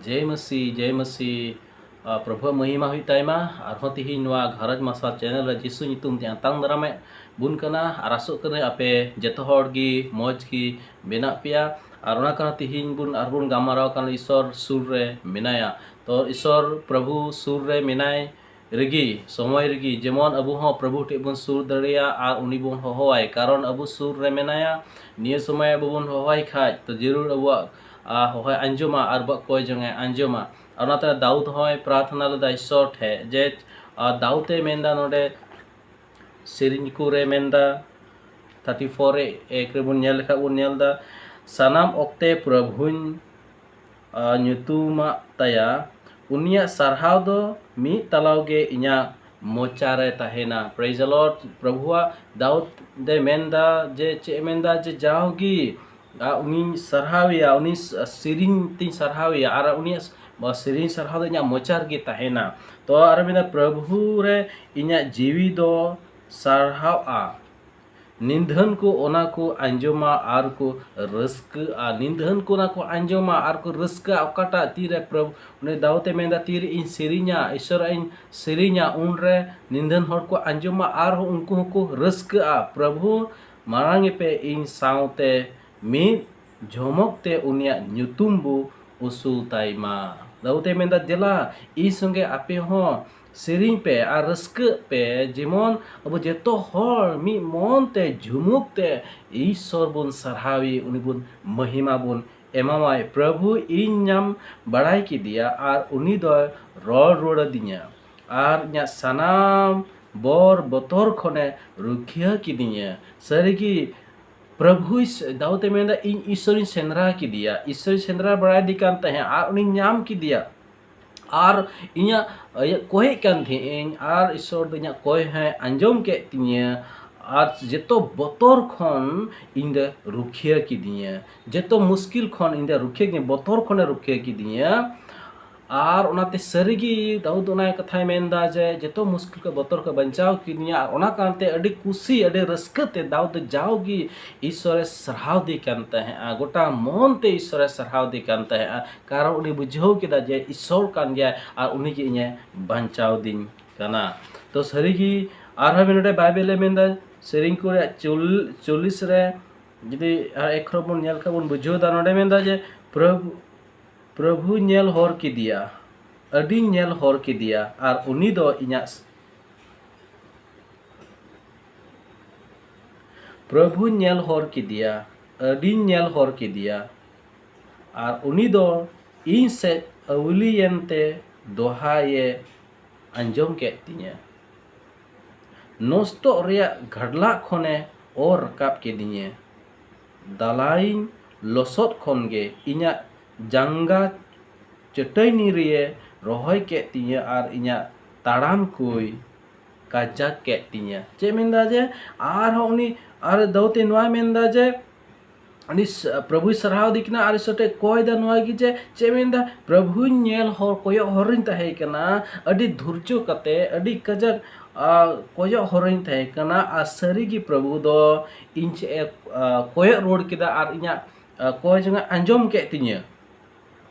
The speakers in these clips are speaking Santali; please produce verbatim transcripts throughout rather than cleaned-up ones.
ᱡᱮᱭ ᱢᱟᱹᱥᱤ, ᱡᱮᱭ ᱢᱟᱹᱥᱤ, ᱟᱨ ᱯᱨᱚᱵᱷᱩᱣᱟᱜ ᱢᱚᱦᱤᱢᱟ ᱦᱩᱭᱩᱜ ᱛᱟᱭᱢᱟ᱾ ᱟᱨᱦᱚᱸ ᱛᱤᱦᱤᱧ ᱱᱚᱣᱟ ᱜᱷᱟᱨᱚᱸᱡᱽ ᱢᱟᱨᱥᱟᱞ ᱪᱮᱱᱮᱞ ᱨᱮ ᱡᱤᱥᱩ ᱧᱩᱛᱩᱢ ᱛᱮ ᱟᱛᱟᱝ ᱫᱟᱨᱟᱢᱮᱫ ᱵᱚᱱ ᱠᱟᱱᱟ᱾ ᱟᱨ ᱟᱥᱚᱜ ᱠᱟᱹᱱᱟᱹᱧ ᱟᱯᱮ ᱡᱚᱛᱚ ᱦᱚᱲ ᱜᱮ ᱢᱚᱡᱽ ᱜᱮ ᱢᱮᱱᱟᱜ ᱯᱮᱭᱟ᱾ ᱟᱨ ᱚᱱᱟ ᱠᱟᱨᱚᱱ ᱛᱤᱦᱤᱧ ᱵᱚᱱ ᱟᱨᱵᱚᱱ ᱜᱟᱞᱢᱟᱨᱟᱣ ᱠᱟᱱᱟ ᱤᱥᱚᱨ ᱥᱩᱨ ᱨᱮ ᱢᱮᱱᱟᱭᱟ᱾ ᱛᱚ ᱤᱥᱚᱨ ᱯᱨᱚᱵᱷᱩ ᱥᱩᱨ ᱨᱮ ᱢᱮᱱᱟᱭ ᱨᱮᱜᱮ, ᱥᱚᱢᱚᱭ ᱨᱮᱜᱮ, ᱡᱮᱢᱚᱱ ᱟᱵᱚ ᱦᱚᱸ ᱯᱨᱚᱵᱷᱩ ᱴᱷᱮᱱ ᱵᱚᱱ ᱥᱩᱨ ᱫᱟᱲᱮᱭᱟᱜᱼᱟ ᱟᱨ ᱩᱱᱤ ᱵᱚᱱ ᱦᱚᱦᱚᱣᱟᱭ, ᱠᱟᱨᱚᱱ ᱟᱵᱚ ᱥᱩᱨ ᱨᱮ ᱢᱮᱱᱟᱭᱟ᱾ ᱱᱤᱭᱟᱹ ᱥᱚᱢᱚᱭ ᱟᱵᱚ ᱵᱚᱱ ᱦᱚᱦᱚᱣᱟᱭ ᱠᱷᱟᱡ ᱛᱚ ᱡᱟᱹᱨᱩᱲ ᱟᱵᱚᱣᱟᱜ ᱟᱨ ᱦᱚᱦᱚᱭ ᱟᱸᱡᱚᱢᱟ ᱟᱨ ᱵᱟᱠᱚ ᱠᱚᱭ ᱡᱚᱝᱟᱭ ᱟᱸᱡᱚᱢᱟ᱾ ᱟᱨ ᱚᱱᱟᱛᱮ ᱫᱟᱣᱩᱫ ᱦᱚᱸᱭ ᱯᱨᱟᱨᱛᱷᱚᱱᱟ ᱞᱮᱫᱟ ᱤᱥᱚᱨ ᱴᱷᱮᱡ ᱡᱮ, ᱟᱨ ᱫᱟᱣᱩᱫ ᱮ ᱢᱮᱱᱫᱟ ᱱᱚᱰᱮ ᱥᱮᱨᱮᱧ ᱠᱚᱨᱮ ᱢᱮᱱᱫᱟ, ᱛᱷᱟᱨᱴᱤ ᱯᱷᱳᱨ ᱨᱮ ᱮᱠ ᱨᱮᱵᱚᱱ ᱧᱮᱞ ᱞᱮᱠᱷᱟᱡ ᱵᱚᱱ ᱧᱮᱞ ᱫᱟ, ᱥᱟᱱᱟᱢ ᱚᱠᱛᱮ ᱯᱨᱚᱵᱷᱩᱧ ᱟᱨ ᱧᱩᱛᱩᱢᱟᱜ ᱛᱟᱭᱟ, ᱩᱱᱤᱭᱟᱜ ᱥᱟᱨᱦᱟᱣ ᱫᱚ ᱢᱤᱫ ᱛᱟᱞᱟᱣ ᱜᱮ ᱤᱧᱟᱹᱜ ᱢᱚᱪᱟ ᱨᱮ ᱛᱟᱦᱮᱱᱟ᱾ Praise the Lord᱾ ᱯᱨᱚᱵᱷᱩᱣᱟᱜ ᱫᱟᱣᱩᱫ ᱫᱮ ᱢᱮᱱᱫᱟ ᱡᱮ, ᱪᱮᱫ ᱮ ᱢᱮᱱᱫᱟ ᱡᱮ, ᱡᱟᱣᱜᱮ ᱟᱨ ᱩᱱᱤᱧ ᱥᱟᱨᱦᱟᱣᱮᱭᱟ, ᱩᱱᱤ ᱥᱮᱨᱮᱧ ᱛᱤᱧ ᱥᱟᱨᱦᱟᱣᱮᱭᱟ ᱟᱨ ᱩᱱᱤᱭᱟᱜ ᱥᱮᱨᱮᱧ ᱥᱟᱨᱦᱟᱣ ᱫᱚ ᱤᱧᱟᱹᱜ ᱢᱚᱪᱟ ᱨᱮᱜᱮ ᱛᱟᱦᱮᱱᱟ᱾ ᱛᱚ ᱟᱨ ᱢᱮᱱᱫᱟ, ᱯᱨᱚᱵᱷᱩ ᱨᱮ ᱤᱧᱟᱹᱜ ᱡᱤᱣᱤ ᱫᱚ ᱥᱟᱨᱦᱟᱣᱼᱟ᱾ ᱱᱤᱫᱷᱟᱹᱱ ᱠᱚ ᱚᱱᱟ ᱠᱚ ᱟᱸᱡᱚᱢᱟ ᱟᱨ ᱠᱚ ᱨᱟᱹᱥᱠᱟᱹᱜᱼᱟ᱾ ᱱᱤᱫᱷᱟᱹᱱ ᱠᱚ ᱚᱱᱟ ᱠᱚ ᱟᱸᱡᱚᱢᱟ ᱟᱨ ᱠᱚ ᱨᱟᱹᱥᱠᱟᱹᱜᱼᱟ᱾ ᱚᱠᱟᱴᱟᱜ ᱛᱤᱨᱮ ᱯᱨᱚᱵᱷᱩ, ᱩᱱᱤ ᱫᱟᱣᱩᱫ ᱮ ᱢᱮᱱᱫᱟ, ᱛᱤᱨᱮ ᱤᱧ ᱥᱮᱨᱮᱧᱟ, ᱤᱥᱚᱨᱟᱜ ᱤᱧ ᱥᱮᱨᱮᱧᱟ, ᱩᱱᱨᱮ ᱱᱤᱫᱷᱟᱹᱱ ᱦᱚᱲ ᱠᱚ ᱟᱸᱡᱚᱢᱟ ᱟᱨ ᱩᱱᱠᱩ ᱦᱚᱸᱠᱚ ᱨᱟᱹᱥᱠᱟᱹᱜᱼᱟ᱾ ᱯᱨᱚᱵᱷᱩ ᱢᱟᱲᱟᱝ ᱮᱯᱮ ᱤᱧ ᱥᱟᱶᱛᱮ ᱢᱤᱫ ᱡᱷᱚᱢᱚᱠ ᱛᱮ ᱩᱱᱤᱭᱟᱜ ᱧᱩᱛᱩᱢ ᱵᱚ ᱩᱥᱩᱞ ᱛᱟᱭ ᱢᱟ᱾ ᱫᱟᱣᱩᱫ ᱮ ᱢᱮᱱᱫᱟ, ᱫᱮᱞᱟ ᱤᱧ ᱥᱚᱸᱜᱮ ᱟᱯᱮ ᱦᱚᱸ ᱥᱮᱨᱮᱧ ᱯᱮ ᱟᱨ ᱨᱟᱹᱥᱠᱟᱹᱜ ᱯᱮ, ᱡᱮᱢᱚᱱ ᱟᱵᱚ ᱡᱚᱛᱚ ᱦᱚᱲ ᱢᱤᱫ ᱢᱚᱱ ᱛᱮ ᱡᱷᱩᱢᱩᱠ ᱛᱮ ᱤᱥᱚᱨ ᱵᱚᱱ ᱥᱟᱨᱦᱟᱣᱮ, ᱩᱱᱤ ᱵᱚᱱ ᱢᱚᱦᱤᱢᱟ ᱵᱚᱱ ᱮᱢᱟᱣᱟᱭ᱾ ᱯᱨᱚᱵᱷᱩ ᱤᱧ ᱧᱟᱢ ᱵᱟᱲᱟᱭ ᱠᱮᱫᱮᱭᱟ ᱟᱨ ᱩᱱᱤ ᱫᱚᱭ ᱨᱚᱲ ᱨᱩᱣᱟᱹᱲ ᱟᱹᱫᱤᱧᱟ ᱟᱨ ᱤᱧᱟᱹᱜ ᱥᱟᱱᱟᱢ ᱵᱚᱨ ᱵᱚᱛᱚᱨ ᱠᱷᱚᱱᱮ ᱨᱩᱠᱷᱤᱭᱟᱹ ᱠᱤᱫᱤᱧᱟ᱾ ᱥᱟᱹᱨᱤᱜᱮ ᱯᱨᱚᱵᱷᱩᱭ ᱥᱮ-, ᱫᱟᱣᱩᱫ ᱮ ᱢᱮᱱᱫᱟ, ᱤᱧ ᱤᱥᱚᱨᱤᱧ ᱥᱮᱸᱫᱽᱨᱟ ᱠᱮᱫᱮᱭᱟ, ᱤᱥᱚᱨᱤᱧ ᱥᱮᱸᱫᱽᱨᱟ ᱵᱟᱲᱟᱭᱮᱫᱮ ᱠᱟᱱ ᱛᱟᱦᱮᱸᱫ ᱟᱨ ᱩᱱᱤᱧ ᱧᱟᱢ ᱠᱮᱫᱮᱭᱟ᱾ ᱟᱨ ᱤᱧᱟᱹᱜ, ᱤᱭᱟᱹ, ᱠᱚᱭᱮᱫ ᱠᱟᱱ ᱛᱟᱦᱮᱸᱫ ᱟᱹᱧ ᱟᱨ ᱤᱥᱚᱨ ᱫᱚ ᱤᱧᱟᱹᱜ ᱠᱚᱭ ᱦᱚᱸᱭ ᱟᱸᱡᱚᱢ ᱠᱮᱫ ᱛᱤᱧᱟᱹ᱾ ᱟᱨ ᱡᱚᱛᱚ ᱵᱚᱛᱚᱨ ᱠᱷᱚᱱ ᱤᱧ ᱫᱚ ᱨᱩᱠᱷᱤᱭᱟᱹ ᱠᱤᱫᱤᱧᱟ, ᱡᱚᱛᱚ ᱢᱩᱥᱠᱤᱞ ᱠᱷᱚᱱ ᱤᱧ ᱫᱚ ᱨᱩᱠᱷᱤᱭᱟᱹ ᱠᱤᱫᱤᱧᱟ, ᱵᱚᱛᱚᱨ ᱠᱷᱚᱱᱮ ᱨᱩᱠᱷᱤᱭᱟᱹ ᱠᱤᱫᱤᱧᱟ᱾ ᱟᱨ ᱚᱱᱟᱛᱮ ᱥᱟᱹᱨᱤᱜᱮ ᱫᱟᱣᱩᱫ ᱚᱱᱟ ᱠᱟᱛᱷᱟᱭ ᱢᱮᱱᱫᱟ ᱡᱮ ᱡᱚᱛᱚ ᱢᱩᱥᱠᱤᱞ ᱠᱷᱚᱱ ᱵᱚᱛᱚᱨ ᱠᱷᱚᱱ ᱵᱟᱧᱪᱟᱣ ᱠᱤᱫᱤᱧᱟ, ᱟᱨ ᱚᱱᱟ ᱠᱟᱨᱚᱱᱛᱮ ᱟᱹᱰᱤ ᱠᱩᱥᱤ, ᱟᱹᱰᱤ ᱨᱟᱹᱥᱠᱟᱹ ᱛᱮ ᱫᱟᱣᱩᱫ ᱫᱚ ᱡᱟᱣᱜᱮ ᱤᱥᱥᱚᱨᱮ ᱥᱟᱨᱦᱟᱣᱫᱮ ᱠᱟᱱ ᱛᱟᱦᱮᱸᱫᱼᱟ, ᱜᱚᱴᱟ ᱢᱚᱱ ᱛᱮ ᱤᱥᱥᱚᱨᱮ ᱥᱟᱨᱦᱟᱣᱫᱮ ᱠᱟᱱ ᱛᱟᱦᱮᱸᱫᱼᱟ, ᱠᱟᱨᱚᱱ ᱩᱱᱤ ᱵᱩᱡᱷᱟᱹᱣ ᱠᱮᱫᱟ ᱡᱮ ᱤᱥᱥᱚᱨ ᱠᱟᱱ ᱜᱮᱭᱟᱭ ᱟᱨ ᱩᱱᱤᱜᱮ ᱤᱧᱮ ᱵᱟᱧᱪᱟᱣᱫᱤᱧ ᱠᱟᱱᱟ᱾ ᱛᱚ ᱥᱟᱹᱨᱤᱜᱮ ᱟᱨᱦᱚᱸ ᱱᱚᱰᱮ ᱵᱟᱭᱵᱮᱞᱮ ᱢᱮᱱᱫᱟ, ᱥᱮᱨᱮᱧ ᱠᱚ ᱨᱮᱭᱟᱜ ᱪᱚᱞ-, ᱪᱚᱞᱞᱤᱥ ᱨᱮ ᱡᱩᱫᱤ ᱟᱨ ᱮᱠ ᱦᱚᱨᱚᱯ ᱵᱚᱱ ᱧᱮᱞ ᱠᱷᱟᱱ ᱵᱚᱱ ᱵᱩᱡᱷᱟᱹᱣ ᱫᱟ, ᱱᱚᱰᱮ ᱢᱮᱱᱫᱟ ᱡᱮ ᱯᱨᱚᱵᱷᱩ, ᱯᱨᱚᱵᱷᱩ ᱧᱮᱞ ᱦᱚᱨ ᱠᱮᱫᱮᱭᱟ, ᱟᱹᱰᱤᱧ ᱧᱮᱞ ᱦᱚᱨ ᱠᱮᱫᱮᱭᱟ, ᱟᱨ ᱩᱱᱤ ᱫᱚ ᱤᱧᱟᱹᱜ ᱯᱨᱚᱵᱷᱩᱧ ᱧᱮᱞ ᱦᱚᱨ ᱠᱮᱫᱮᱭᱟ, ᱟᱹᱰᱤᱧ ᱧᱮᱞ ᱦᱚᱨ ᱠᱮᱫᱮᱭᱟ, ᱟᱨ ᱩᱱᱤ ᱫᱚ ᱤᱧ ᱥᱮᱫ ᱟᱹᱣᱞᱤᱭᱮᱱ ᱛᱮ ᱫᱚᱦᱟᱭᱮ ᱟᱸᱡᱚᱢ ᱠᱮᱫ ᱛᱤᱧᱟᱹ᱾ ᱱᱚᱥᱴᱚᱜ ᱨᱮᱭᱟᱜ ᱜᱷᱟᱰᱞᱟᱜ ᱠᱷᱚᱱᱮ ᱚᱨ ᱨᱟᱠᱟᱵ ᱠᱤᱫᱤᱧᱟ᱾ ᱫᱟᱞᱟᱭᱤᱧ ᱞᱚᱥᱚᱫ ᱠᱷᱚᱱ ᱜᱮ ᱤᱧᱟᱹᱜ ᱡᱟᱸᱜᱟ ᱪᱟᱹᱴᱟᱹᱭᱱᱤ ᱨᱮᱭᱮ ᱨᱚᱦᱚᱭ ᱠᱮᱫ ᱛᱤᱧᱟᱹ ᱟᱨ ᱤᱧᱟᱹᱜ ᱛᱟᱲᱟᱢ ᱠᱚᱭ ᱠᱟᱡᱟᱠ ᱠᱮᱫ ᱛᱤᱧᱟᱹ᱾ ᱪᱮᱫ ᱢᱮᱱᱫᱟ ᱡᱮ ᱟᱨᱦᱚᱸ ᱩᱱᱤ ᱟᱨ ᱫᱟᱹᱣᱛᱮ ᱱᱚᱣᱟᱭ ᱢᱮᱱᱫᱟ ᱡᱮ ᱩᱱᱤ ᱥ-, ᱯᱨᱚᱵᱷᱩᱭ ᱥᱟᱨᱦᱟᱣ ᱫᱤ ᱠᱟᱱᱟ ᱟᱨ ᱤᱥᱚᱨ ᱴᱷᱮᱱ ᱠᱚᱭ ᱫᱟ ᱱᱚᱣᱟ ᱜᱮ ᱡᱮ ᱪᱮᱫ ᱢᱮᱱᱫᱟ, ᱯᱨᱚᱵᱷᱩᱧ ᱧᱮᱞ ᱦᱚᱨ ᱠᱚᱭᱚᱜ ᱦᱚᱨ ᱨᱤᱧ ᱛᱟᱦᱮᱸ ᱠᱟᱱᱟ, ᱟᱹᱰᱤ ᱫᱷᱩᱨᱡᱚ ᱠᱟᱛᱮ ᱟᱹᱰᱤ ᱠᱟᱡᱟᱠ, ᱟ, ᱠᱚᱭᱚᱜ ᱦᱚᱨ ᱨᱤᱧ ᱛᱟᱦᱮᱸ ᱠᱟᱱᱟ ᱟᱨ ᱥᱟᱹᱨᱤᱜᱮ ᱯᱨᱚᱵᱷᱩ ᱫᱚ ᱤᱧ ᱥᱮᱫ ᱮ, ᱟ, ᱠᱚᱭᱚᱜ ᱨᱩᱣᱟᱹᱲ ᱠᱮᱫᱟ ᱟᱨ ᱤᱧᱟᱹᱜ, ᱟ, ᱠᱚᱭ ᱡᱚᱝ ᱮ ᱟᱸᱡᱚᱢ ᱠᱮᱫ ᱛᱤᱧᱟᱹ᱾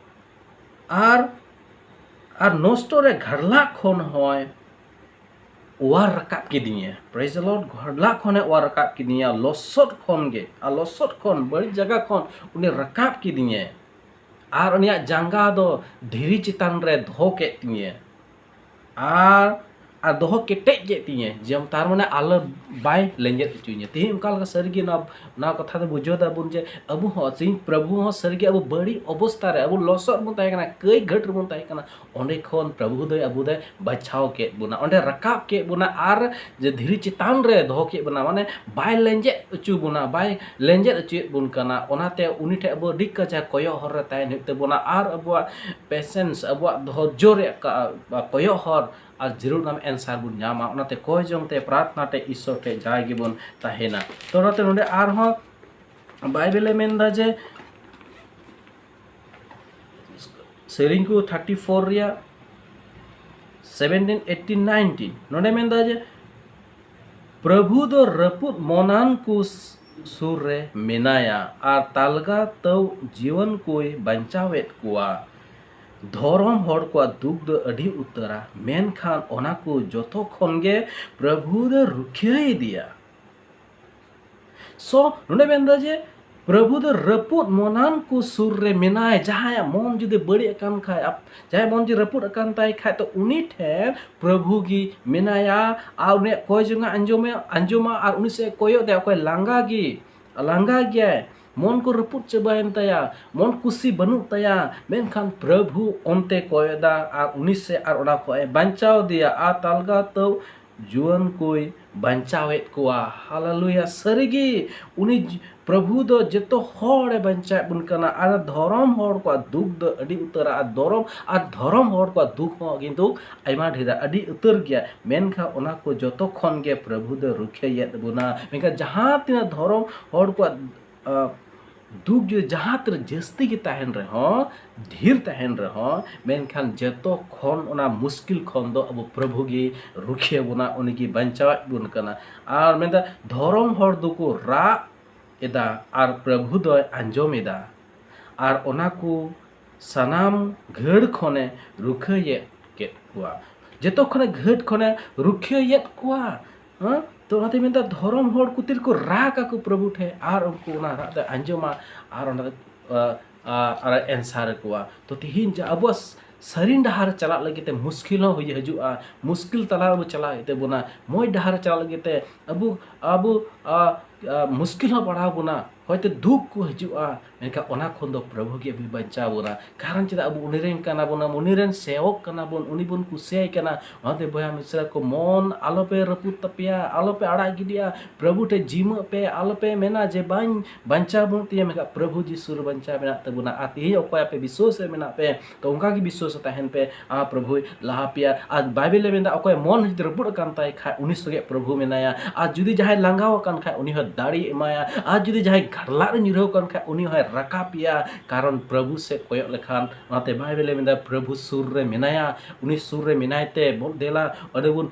ᱟᱨ, ᱟᱨ ᱱᱚᱥᱴᱚ ᱨᱮ ᱜᱷᱟᱰᱞᱟᱜ ᱠᱷᱚᱱ ᱦᱚᱸᱭ ᱚᱣᱟᱨ ᱨᱟᱠᱟᱵ ᱠᱤᱫᱤᱧᱟ᱾ Praise the Lord. ᱜᱷᱟᱰᱞᱟᱜ ᱠᱷᱚᱱᱮ ᱚᱣᱟᱨ ᱨᱟᱠᱟᱵ ᱠᱤᱫᱤᱧᱟ, ᱞᱚᱥᱚᱫ ᱠᱷᱚᱱ ᱜᱮ, ᱟᱨ ᱞᱚᱥᱚᱫ ᱠᱷᱚᱱ, ᱵᱟᱹᱲᱤᱡ ᱡᱟᱭᱜᱟ ᱠᱷᱚᱱ ᱩᱱᱤ ᱨᱟᱠᱟᱵ ᱠᱤᱫᱤᱧᱟ᱾ ᱟᱨ ᱩᱱᱤᱭᱟᱜ ᱡᱟᱸᱜᱟ ᱫᱚ ᱫᱷᱤᱨᱤ ᱪᱮᱛᱟᱱ ᱨᱮ ᱫᱚᱦᱚ ᱠᱮᱫ ᱛᱤᱧᱟᱹ᱾ ᱟᱨ, ᱟᱨ ᱫᱚᱦᱚ ᱠᱮᱴᱮᱡ ᱠᱮᱫ ᱛᱤᱧᱟᱹ, ᱡᱮ ᱛᱟᱨ ᱢᱟᱱᱮ ᱟᱞᱚ ᱵᱟᱭ ᱞᱮᱸᱡᱮᱫ ᱦᱚᱪᱚᱧᱟ᱾ ᱛᱮᱦᱮᱧ ᱚᱱᱠᱟ ᱞᱮᱠᱟ ᱥᱟᱹᱨᱤᱜᱮ ᱱᱚᱣᱟ, ᱱᱚᱣᱟ ᱠᱟᱛᱷᱟ ᱫᱚ ᱵᱩᱡᱷᱟᱹᱣ ᱫᱟᱵᱚᱱ ᱡᱮ ᱟᱵᱚ ᱦᱚᱸ ᱥᱤᱧ ᱯᱨᱚᱵᱷᱩ ᱦᱚᱸ ᱥᱟᱹᱨᱤᱜᱮ ᱟᱵᱚ ᱵᱟᱹᱲᱤᱡ ᱚᱵᱚᱥᱛᱟ ᱨᱮ, ᱟᱵᱚ ᱞᱚᱥᱚᱫ ᱵᱚᱱ ᱛᱟᱦᱮᱸ ᱠᱟᱱᱟ, ᱠᱟᱹᱭ ᱜᱷᱟᱹᱴ ᱨᱮᱵᱚᱱ ᱛᱟᱦᱮᱸ ᱠᱟᱱᱟ, ᱚᱸᱰᱮ ᱠᱷᱚᱱ ᱯᱨᱚᱵᱷᱩ ᱫᱚᱭ ᱟᱵᱚ ᱫᱚᱭ ᱵᱟᱪᱷᱟᱣ ᱠᱮᱫ ᱵᱚᱱᱟ, ᱚᱸᱰᱮ ᱨᱟᱠᱟᱵ ᱠᱮᱫ ᱵᱚᱱᱟ ᱟᱨ ᱡᱮ ᱫᱷᱤᱨᱤ ᱪᱮᱛᱟᱱ ᱨᱮ ᱫᱚᱦᱚ ᱠᱮᱫ ᱵᱚᱱᱟ, ᱢᱟᱱᱮ ᱵᱟᱭ ᱞᱮᱸᱡᱮᱫ ᱦᱚᱪᱚ ᱵᱚᱱᱟ, ᱵᱟᱭ ᱞᱮᱸᱡᱮᱫ ᱦᱚᱪᱚᱭᱮᱫ ᱵᱚᱱ ᱠᱟᱱᱟ᱾ ᱚᱱᱟᱛᱮ ᱩᱱᱤ ᱴᱷᱮᱱ ᱟᱵᱚ ᱟᱹᱰᱤ ᱠᱟᱡᱟᱠ ᱠᱚᱭᱚᱜ ᱦᱚᱨ ᱨᱮ ᱛᱟᱦᱮᱱ ᱦᱩᱭᱩᱜ ᱛᱟᱵᱚᱱᱟ ᱟᱨ ᱟᱵᱚᱣᱟᱜ patience, ᱟᱵᱚᱣᱟᱜ ᱫᱷᱳᱨᱡᱚ ᱨᱮᱭᱟᱜ ᱠᱟ-, ᱠᱚᱭᱚᱜ ᱦᱚᱨ ᱟᱨ ᱡᱟᱹᱨᱩᱲ ᱱᱟᱢ answer ᱵᱚᱱ ᱧᱟᱢᱟ᱾ ᱚᱱᱟᱛᱮ ᱠᱚᱭ ᱡᱚᱝ ᱛᱮ, ᱯᱨᱟᱨᱛᱷᱱᱟ ᱛᱮ ᱤᱥᱥᱚᱨ ᱴᱷᱮᱱ ᱡᱟᱭ ᱜᱮᱵᱚᱱ ᱛᱟᱦᱮᱱᱟ᱾ ᱛᱚ ᱚᱱᱟᱛᱮ ᱱᱚᱰᱮ ᱟᱨᱦᱚᱸ ᱵᱟᱭᱵᱮᱞᱮ ᱢᱮᱱᱫᱟ ᱡᱮ ᱥᱮᱨᱮᱧ ᱠᱚ ᱛᱷᱟᱨᱴᱤ ᱯᱷᱳᱨ ᱨᱮᱭᱟᱜ ᱥᱮᱵᱷᱮᱱᱴᱤᱱ, ᱮᱭᱤᱴᱤᱱ, ᱱᱟᱭᱤᱱᱴᱤᱱ᱾ ᱱᱚᱰᱮ ᱢᱮᱱᱫᱟ ᱡᱮ, "ᱯᱨᱚᱵᱷᱩ ᱫᱚ ᱨᱟᱹᱯᱩᱫ ᱢᱚᱱᱟᱱ ᱠᱚ ᱥᱩᱨ ᱨᱮ ᱢᱮᱱᱟᱭᱟ ᱟᱨ ᱛᱟᱞᱜᱟ ᱛᱟᱹᱣ ᱡᱤᱭᱚᱱ ᱠᱚᱭ ᱵᱟᱧᱪᱟᱣᱮᱫ ᱠᱚᱣᱟ᱾" ᱫᱷᱚᱨᱚᱢ ᱦᱚᱲ ᱠᱚᱣᱟᱜ ᱫᱩᱠ ᱫᱚ ᱟᱹᱰᱤ ᱩᱛᱟᱹᱨᱟ, ᱢᱮᱱᱠᱷᱟᱱ ᱚᱱᱟ ᱠᱚ ᱡᱚᱛᱚ ᱠᱷᱚᱱ ᱜᱮ ᱯᱨᱚᱵᱷᱩ ᱫᱚ ᱨᱩᱠᱷᱤᱭᱟᱹ ᱤᱫᱤᱭᱟ᱾ ᱥᱚ ᱱᱚᱰᱮ ᱢᱮᱱᱫᱟ ᱡᱮ, ᱯᱨᱚᱵᱷᱩ ᱫᱚ ᱨᱟᱹᱯᱩᱫ ᱢᱚᱱᱟᱱ ᱠᱚ ᱥᱩᱨ ᱨᱮ ᱢᱮᱱᱟᱭ᱾ ᱡᱟᱦᱟᱸᱭᱟᱜ ᱢᱚᱱ ᱡᱩᱫᱤ ᱵᱟᱹᱲᱤᱡ ᱟᱠᱟᱱ ᱠᱷᱟᱡ, ᱟᱯ- ᱡᱟᱦᱟᱸᱭ ᱢᱚᱱ ᱡᱩᱫᱤ ᱨᱟᱹᱯᱩᱫ ᱟᱠᱟᱱ ᱛᱟᱭ ᱠᱷᱟᱡ, ᱛᱚ ᱩᱱᱤ ᱴᱷᱮᱱ ᱯᱨᱚᱵᱷᱩ ᱜᱮ ᱢᱮᱱᱟᱭᱟ ᱟᱨ ᱩᱱᱤᱭᱟᱜ ᱠᱚᱭ ᱡᱚᱝᱟ ᱟᱸᱡᱚᱢᱮ ᱟᱸᱡᱚᱢᱟ ᱟᱨ ᱩᱱᱤ ᱥᱮᱫ ᱮ ᱠᱚᱭᱚᱜ ᱫᱟᱭ᱾ ᱚᱠᱚᱭ ᱞᱟᱸᱜᱟ ᱜᱮ, ᱞᱟᱸᱜᱟ ᱜᱮᱭᱟᱭ, ᱢᱚᱱ ᱠᱚ ᱨᱟᱹᱯᱩᱫ ᱪᱟᱵᱟᱭᱮᱱ ᱛᱟᱭᱟ, ᱢᱚᱱ ᱠᱩᱥᱤ ᱵᱟᱹᱱᱩᱜ ᱛᱟᱭᱟ, ᱢᱮᱱᱠᱷᱟᱱ ᱯᱨᱚᱵᱷᱩ ᱚᱱᱛᱮ ᱠᱚᱭᱚᱜ ᱮᱫᱟ ᱟᱨ ᱩᱱᱤ ᱥᱮᱫ, ᱟᱨ ᱚᱱᱟ ᱠᱷᱚᱱ ᱮ ᱵᱟᱧᱪᱟᱣ ᱫᱮᱭᱟ ᱟᱨ ᱛᱟᱞᱜᱟ ᱛᱟᱹᱣ ᱡᱩᱣᱟᱹᱱ ᱠᱚᱭ ᱵᱟᱧᱪᱟᱣᱮᱫ ᱠᱚᱣᱟ᱾ ᱦᱟᱞᱮᱞᱩᱭᱟ! ᱥᱟᱹᱨᱤᱜᱮ ᱩᱱᱤ ᱡ- ᱯᱨᱚᱵᱷᱩ ᱫᱚ ᱡᱚᱛᱚ ᱦᱚᱲᱮ ᱵᱟᱧᱪᱟᱣᱮᱫ ᱵᱚᱱ ᱠᱟᱱᱟ᱾ ᱟᱨ ᱫᱷᱚᱨᱚᱢ ᱦᱚᱲ ᱠᱚᱣᱟᱜ ᱫᱩᱠ ᱫᱚ ᱟᱹᱰᱤ ᱩᱛᱟᱹᱨᱟ, ᱟᱨ ᱫᱷᱚᱨᱚᱢ ᱟᱨ ᱫᱷᱚᱨᱚᱢ ᱦᱚᱲ ᱠᱚᱣᱟᱜ ᱫᱩᱠ ᱦᱚᱸ ᱠᱤᱱᱛᱩ ᱟᱭᱢᱟ ᱰᱷᱮᱨᱟ, ᱟᱹᱰᱤ ᱩᱛᱟᱹᱨ ᱜᱮᱭᱟ᱾ ᱢᱮᱱᱠᱷᱟᱱ ᱚᱱᱟ ᱠᱚ ᱡᱚᱛᱚ ᱠᱷᱚᱱ ᱜᱮ ᱯᱨᱚᱵᱷᱩ ᱫᱚ ᱨᱩᱠᱷᱤᱭᱟᱹᱭᱮᱫ ᱵᱚᱱᱟ᱾ ᱢᱮᱱᱠᱷᱟᱱ ᱡᱟᱦᱟᱸ ᱛᱤᱱᱟᱹᱜ ᱫᱷᱚᱨᱚᱢ ᱦᱚᱲ ᱠᱚᱣᱟᱜ, ᱟ, ᱫᱩᱠ ᱡᱩᱫᱤ ᱡᱟᱦᱟᱸ ᱛᱤᱱᱟᱹᱜ ᱡᱟᱹᱥᱛᱤ ᱜᱮ ᱛᱟᱦᱮᱱ ᱨᱮᱦᱚᱸ, ᱰᱷᱮᱨ ᱛᱟᱦᱮᱱ ᱨᱮᱦᱚᱸ, ᱢᱮᱱᱠᱷᱟᱱ ᱡᱚᱛᱚ ᱠᱷᱚᱱ ᱚᱱᱟ ᱢᱩᱥᱠᱤᱞ ᱠᱷᱚᱱ ᱫᱚ ᱟᱵᱚ ᱯᱨᱚᱵᱷᱩ ᱜᱮ ᱨᱩᱠᱷᱤᱭᱟᱹ ᱵᱚᱱᱟ, ᱩᱱᱤ ᱜᱮ ᱵᱟᱧᱪᱟᱣᱮᱫ ᱵᱚᱱ ᱠᱟᱱᱟ᱾ ᱟᱨ ᱢᱮᱱᱫᱟ, ᱫᱷᱚᱨᱚᱢ ᱦᱚᱲ ᱫᱚᱠᱚ ᱨᱟᱜ ᱮᱫᱟ ᱟᱨ ᱯᱨᱚᱵᱷᱩ ᱫᱚᱭ ᱟᱸᱡᱚᱢ ᱮᱫᱟ, ᱟᱨ ᱚᱱᱟ ᱠᱚ ᱥᱟᱱᱟᱢ ᱜᱷᱟᱹᱲ ᱠᱷᱚᱱᱮ ᱨᱩᱠᱷᱟᱹᱭᱮᱫ ᱠᱮᱫ ᱠᱚᱣᱟ᱾ ᱡᱚᱛᱚ ᱠᱷᱚᱱᱮ ᱜᱷᱟᱹᱴ ᱠᱷᱚᱱᱮ ᱨᱩᱠᱷᱤᱭᱟᱹᱭᱮᱫ ᱠᱚᱣᱟ᱾ ᱦᱮᱸ? ᱛᱚ ᱚᱱᱟᱛᱮ ᱢᱮᱱᱫᱟ, ᱫᱷᱚᱨᱚᱢ ᱦᱚᱲ ᱠᱚ ᱛᱤᱨᱮᱠᱚ ᱨᱟᱜ ᱟᱠᱚ ᱯᱨᱚᱵᱷᱩ ᱴᱷᱮᱱ, ᱟᱨ ᱩᱱᱠᱩ ᱚᱱᱟ ᱨᱟᱜ ᱫᱚᱭ ᱟᱸᱡᱚᱢᱟ, ᱟᱨ ᱚᱱᱟ, ᱟ, ᱟ, ᱟᱨ ᱮ answer ᱟᱠᱚᱣᱟ᱾ ᱛᱚ ᱛᱮᱦᱮᱧ ᱡᱟ ᱟᱵᱚᱣᱟᱜ ᱥᱟᱹᱨᱤᱱ ᱰᱟᱦᱟᱨ ᱪᱟᱞᱟᱜ ᱞᱟᱹᱜᱤᱫ ᱛᱮ ᱢᱩᱥᱠᱤᱞ ᱦᱚᱸ ᱦᱩᱭ ᱦᱤᱡᱩᱜᱼᱟ, ᱢᱩᱥᱠᱤᱞ ᱛᱟᱞᱟ ᱨᱮᱵᱚ ᱪᱟᱞᱟᱜ ᱦᱩᱭᱩᱜ ᱛᱟᱵᱚᱱᱟ, ᱢᱚᱡᱽ ᱰᱟᱦᱟᱨ ᱪᱟᱞᱟᱜ ᱞᱟᱹᱜᱤᱫ ᱛᱮ ᱟᱵᱚ, ᱟᱵᱚ, ᱟ, ᱟ, ᱢᱩᱥᱠᱤᱞ ᱦᱚᱸ ᱯᱟᱲᱟᱣ ᱵᱚᱱᱟ, ᱦᱚᱭᱛᱳ ᱫᱩᱠ ᱠᱚ ᱦᱤᱡᱩᱜᱼᱟ, ᱢᱮᱱᱠᱷᱟᱱ ᱚᱱᱟ ᱠᱷᱚᱱ ᱫᱚ ᱯᱨᱚᱵᱷᱩ ᱜᱮ ᱟᱵᱚᱭ ᱵᱟᱧᱪᱟᱣ ᱵᱚᱱᱟ᱾ ᱠᱟᱨᱚᱱ ᱪᱮᱫᱟᱜ? ᱟᱵᱚ ᱩᱱᱤ ᱨᱮᱱ ᱠᱟᱱᱟ ᱵᱚᱱ, ᱩᱱᱤ ᱨᱮᱱ ᱥᱮᱣᱚᱠ ᱠᱟᱱᱟ ᱵᱚᱱ, ᱩᱱᱤ ᱵᱚᱱ ᱠᱩᱥᱤᱭᱟᱭ ᱠᱟᱱᱟ᱾ ᱚᱱᱟᱛᱮ ᱵᱚᱭᱦᱟ ᱢᱤᱥᱨᱟ ᱠᱚ, ᱢᱚᱱ ᱟᱞᱚᱯᱮ ᱨᱟᱹᱯᱩᱫ ᱛᱟᱯᱮᱭᱟ, ᱟᱞᱚᱯᱮ ᱟᱲᱟᱜ ᱜᱤᱰᱤᱭᱟ, ᱯᱨᱚᱵᱷᱩ ᱴᱷᱮᱱ ᱡᱤᱢᱟᱹᱜ ᱯᱮ, ᱟᱞᱚᱯᱮ ᱢᱮᱱᱟ ᱡᱮ, "ᱵᱟᱹᱧ ᱵᱟᱧᱪᱟᱣ ᱵᱟᱹᱱᱩᱜ ᱛᱤᱧᱟᱹ", ᱢᱮᱱᱠᱷᱟᱱ ᱯᱨᱚᱵᱷᱩ ᱡᱤᱥᱩ ᱨᱮ ᱵᱟᱧᱪᱟᱣ ᱢᱮᱱᱟᱜ ᱛᱟᱵᱚᱱᱟ᱾ ᱟᱨ ᱛᱮᱦᱮᱧ ᱚᱠᱚᱭ ᱟᱯᱮ ᱵᱤᱥᱣᱟᱥ ᱨᱮ ᱢᱮᱱᱟᱜ ᱯᱮ, ᱛᱚ ᱚᱱᱠᱟ ᱜᱮ ᱵᱤᱥᱣᱟᱥ ᱨᱮ ᱛᱟᱦᱮᱱ ᱯᱮ, ᱟᱨ ᱯᱨᱚᱵᱷᱩᱭ ᱞᱟᱦᱟ ᱯᱮᱭᱟ᱾ ᱟᱨ ᱵᱟᱭᱵᱮᱞ ᱮ ᱢᱮᱱᱫᱟ, ᱚᱠᱚᱭ ᱢᱚᱱ ᱡᱩᱫᱤ ᱨᱟᱹᱯᱩᱫ ᱟᱠᱟᱱ ᱛᱟᱭ ᱠᱷᱟᱡ, ᱩᱱᱤ ᱥᱚᱸᱜᱮ ᱯᱨᱚᱵᱷᱩ ᱢᱮᱱᱟᱭᱟ᱾ ᱟᱨ ᱡᱩᱫᱤ ᱡᱟᱦᱟᱸᱭ ᱞᱟᱸᱜᱟᱣ ᱟᱠᱟᱱ ᱠᱷᱟᱡ, ᱩᱱᱤ ᱦᱚᱸ ᱫᱟᱲᱮ ᱮᱢᱟᱭᱟ᱾ ᱟᱨ ᱡᱩᱫᱤ ᱡᱟᱦᱟᱸᱭ ᱠᱷᱟᱨᱞᱟᱜ ᱨᱮ ᱧᱩᱨᱦᱟᱹᱣ ᱠᱟᱱ ᱠᱷᱟᱡ, ᱩᱱᱤ ᱦᱚᱸᱭ ᱨᱟᱠᱟᱵᱮᱭᱟ, ᱠᱟᱨᱚᱱ ᱯᱨᱚᱵᱷᱩ ᱥᱮᱫ ᱠᱚᱭᱚᱜ ᱞᱮᱠᱷᱟᱱ᱾ ᱚᱱᱟᱛᱮ ᱵᱟᱭᱵᱮᱞᱮ ᱢᱮᱱᱫᱟ, ᱯᱨᱚᱵᱷᱩ ᱥᱩᱨ ᱨᱮ ᱢᱮᱱᱟᱭᱟ, ᱩᱱᱤ ᱥᱩᱨ ᱨᱮ ᱢᱮᱱᱟᱭ ᱛᱮ ᱵᱚᱱ ᱫᱮᱞᱟ, ᱟᱹᱰᱤ ᱵᱚᱱ,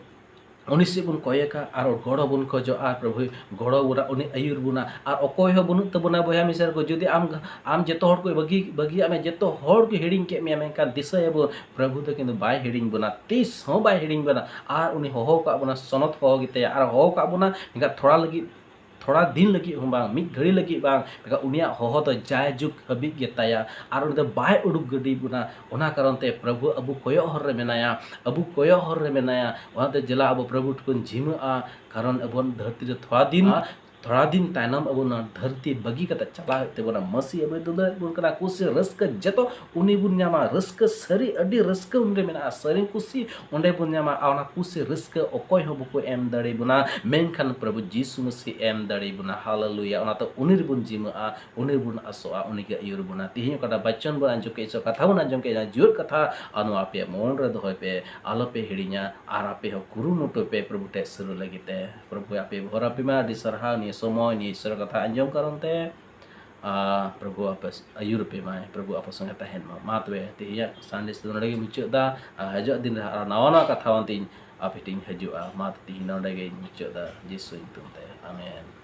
ᱩᱱᱤ ᱥᱮᱫ ᱵᱚᱱ ᱠᱚᱭᱚᱜᱟ ᱟᱨ ᱜᱚᱲᱚ ᱵᱚᱱ ᱠᱷᱚᱡᱚᱜᱼᱟ, ᱟᱨ ᱯᱨᱚᱵᱷᱩᱭ ᱜᱚᱲᱚ ᱵᱚᱱᱟ, ᱩᱱᱤ ᱟᱹᱭᱩᱨ ᱵᱚᱱᱟ᱾ ᱟᱨ ᱚᱠᱚᱭ ᱦᱚᱸ ᱵᱟᱹᱱᱩᱜ ᱛᱟᱵᱚᱱᱟ ᱵᱚᱭᱦᱟ ᱢᱤᱥᱮᱨ ᱠᱚ, ᱡᱩᱫᱤ ᱟᱢ, ᱟᱢ ᱡᱚᱛᱚ ᱦᱚᱲ ᱠᱚ ᱵᱟᱹᱜᱤ, ᱵᱟᱹᱜᱤᱭᱟᱜ ᱢᱮ, ᱡᱚᱛᱚ ᱦᱚᱲ ᱠᱚ ᱦᱤᱲᱤᱧ ᱠᱮᱫ ᱢᱮᱭᱟ, ᱢᱮᱱᱠᱷᱟᱱ ᱫᱤᱥᱟᱹᱭᱟᱵᱚᱱ, ᱯᱨᱚᱵᱷᱩ ᱫᱚ ᱠᱤᱱᱛᱩ ᱵᱟᱭ ᱦᱤᱲᱤᱧ ᱵᱚᱱᱟ, ᱛᱤᱥ ᱦᱚᱸ ᱵᱟᱭ ᱦᱤᱲᱤᱧ ᱵᱚᱱᱟ᱾ ᱟᱨ ᱩᱱᱤ ᱦᱚᱦᱚ ᱠᱟᱜ ᱵᱚᱱᱟ, ᱥᱚᱱᱚᱛ ᱦᱚᱦᱚ ᱜᱮᱛᱟᱭᱟ, ᱟᱨ ᱦᱚᱦᱚ ᱠᱟᱜ ᱵᱚᱱᱟ, ᱢᱮᱱᱠᱷᱟᱱ ᱛᱷᱚᱲᱟ ᱞᱟᱹᱜᱤᱫ, ᱛᱷᱚᱲᱟ ᱫᱤᱱ ᱞᱟᱹᱜᱤᱫ ᱦᱚᱸ ᱵᱟᱝ, ᱢᱤᱫ ᱜᱷᱟᱹᱲᱤ ᱞᱟᱹᱜᱤᱫ ᱵᱟᱝ, ᱢᱮᱱᱠᱷᱟᱱ ᱩᱱᱤᱭᱟᱜ ᱦᱚᱦᱚ ᱫᱚ ᱡᱟᱭᱡᱩᱜᱽ ᱦᱟᱹᱵᱤᱡ ᱜᱮ ᱛᱟᱭᱟ, ᱟᱨ ᱩᱱᱤ ᱫᱚ ᱵᱟᱭ ᱩᱰᱩᱠ ᱜᱤᱰᱤ ᱵᱚᱱᱟ᱾ ᱚᱱᱟ ᱠᱟᱨᱚᱱ ᱛᱮ ᱯᱨᱚᱵᱷᱩ ᱟᱵᱚ ᱠᱚᱭᱚᱜ ᱦᱚᱨ ᱨᱮ ᱢᱮᱱᱟᱭᱟ, ᱟᱵᱚ ᱠᱚᱭᱚᱜ ᱦᱚᱨ ᱨᱮ ᱢᱮᱱᱟᱭᱟ᱾ ᱚᱱᱟᱛᱮ ᱡᱮᱞᱟ ᱟᱵᱚ ᱯᱨᱚᱵᱷᱩ ᱴᱷᱮᱱ ᱵᱚᱱ ᱡᱷᱤᱢᱟᱹᱜᱼᱟ, ᱠᱟᱨᱚᱱ ᱟᱵᱚ ᱫᱷᱟᱹᱨᱛᱤ ᱨᱮ ᱛᱷᱚᱲᱟ ᱫᱤᱱ, ᱛᱷᱚᱲᱟ ᱫᱤᱱ ᱛᱟᱭᱱᱚᱢ ᱟᱵᱚ ᱱᱚᱣᱟ ᱫᱷᱟᱹᱨᱛᱤ ᱵᱟᱹᱜᱤ ᱠᱟᱛᱮ ᱪᱟᱞᱟᱜ ᱦᱩᱭᱩᱜ ᱛᱟᱵᱚᱱᱟ᱾ ᱢᱟᱹᱥᱤ ᱟᱵᱚᱭ ᱫᱩᱞᱟᱹᱲ ᱵᱚᱱ ᱠᱟᱱᱟ, ᱠᱩᱥᱤ ᱨᱟᱹᱥᱠᱟᱹ ᱡᱚᱛᱚ ᱩᱱᱤ ᱵᱚᱱ ᱧᱟᱢᱟ᱾ ᱨᱟᱹᱥᱠᱟᱹ ᱥᱟᱹᱨᱤ, ᱟᱹᱰᱤ ᱨᱟᱹᱥᱠᱟᱹ ᱩᱱᱨᱮ ᱢᱮᱱᱟᱜᱼᱟ, ᱥᱟᱹᱨᱤ ᱠᱩᱥᱤ ᱚᱸᱰᱮ ᱵᱚᱱ ᱧᱟᱢᱟ᱾ ᱟᱨ ᱚᱱᱟ ᱠᱩᱥᱤ ᱨᱟᱹᱥᱠᱟᱹ ᱚᱠᱚᱭ ᱦᱚᱸ ᱵᱟᱠᱚ ᱮᱢ ᱫᱟᱲᱮ ᱵᱚᱱᱟ, ᱢᱮᱱᱠᱷᱟᱱ ᱯᱨᱚᱵᱷᱩ ᱡᱤᱥᱩ ᱢᱟᱹᱥᱤ ᱮᱢ ᱫᱟᱲᱮ ᱵᱚᱱᱟ᱾ ᱦᱟᱞᱮᱞᱩᱭᱟ! ᱚᱱᱟᱛᱮ ᱩᱱᱤ ᱨᱮᱵᱚᱱ ᱡᱤᱢᱟᱹᱜᱼᱟ, ᱩᱱᱤ ᱨᱮᱵᱚᱱ ᱟᱥᱚᱜᱼᱟ, ᱩᱱᱤ ᱜᱮ ᱟᱹᱭᱩᱨ ᱵᱚᱱᱟ᱾ ᱛᱮᱦᱮᱧ ᱚᱠᱟᱴᱟᱜ ᱵᱟᱪᱚᱱ ᱵᱚᱱ ᱟᱸᱡᱚᱢ ᱠᱮᱫ, ᱤᱥᱚᱨ ᱠᱟᱛᱷᱟ ᱵᱚᱱ ᱟᱸᱡᱚᱢ ᱠᱮᱫ, ᱚᱱᱟ ᱡᱤᱭᱟᱹᱲ ᱠᱟᱛᱷᱟ, ᱟᱨ ᱱᱚᱣᱟ ᱟᱯᱮᱭᱟᱜ ᱢᱚᱱ ᱨᱮ ᱫᱚᱦᱚᱭ ᱯᱮ, ᱟᱞᱚᱯᱮ ᱦᱤᱲᱤᱧᱟ, ᱟᱨ ᱟᱯᱮ ᱦᱚᱸ ᱠᱩᱨᱩᱢᱩᱴᱩᱭ ᱯᱮ ᱯᱨᱚᱵᱷᱩ ᱴᱷᱮᱱ ᱥᱩᱨᱩ ᱞᱟᱹᱜᱤᱫ ᱛᱮ᱾ ᱯᱨᱚᱵᱷᱩ ᱟᱯᱮ ᱵᱷᱚᱨ ᱟᱯᱮ ᱢᱟ, ᱟᱹᱰᱤ ᱥᱟᱨᱦᱟᱣ ᱱᱤᱭᱟᱹ ᱥᱚᱢᱚᱭ, ᱱᱤᱭᱟᱹ ᱤᱥᱚᱨ ᱠᱟᱛᱷᱟ ᱟᱸᱡᱚᱢ ᱠᱟᱨᱚᱱ ᱛᱮ᱾ ᱟᱨ ᱯᱨᱚᱵᱷᱩ ᱟᱯᱮ ᱟᱹᱭᱩᱨ ᱯᱮ ᱢᱟᱭ, ᱯᱨᱚᱵᱷᱩ ᱟᱯᱮ ᱥᱚᱸᱜᱮ ᱛᱟᱦᱮᱱ ᱢᱟ᱾ ᱢᱟ ᱛᱚᱵᱮ ᱛᱮᱦᱮᱧᱟᱜ ᱥᱟᱱᱰᱮ ᱥᱠᱩᱞ ᱱᱚᱰᱮ ᱜᱮ ᱢᱩᱪᱟᱹᱫ ᱮᱫᱟ᱾ ᱟᱨ ᱦᱤᱡᱩᱜ ᱫᱤᱱ ᱨᱮ ᱟᱨᱚ ᱱᱟᱣᱟ ᱱᱟᱣᱟ ᱠᱟᱛᱷᱟ ᱟᱱᱛᱤᱧ ᱟᱯᱮ ᱴᱷᱮᱱ ᱤᱧ ᱦᱤᱡᱩᱜᱼᱟ᱾ ᱢᱟ ᱛᱮᱦᱮᱧ ᱱᱚᱰᱮ ᱜᱮᱧ ᱢᱩᱪᱟᱹᱫ ᱮᱫᱟ, ᱡᱤᱥᱩ ᱧᱩᱛᱩᱢ ᱛᱮ, ᱟᱢᱮᱱ᱾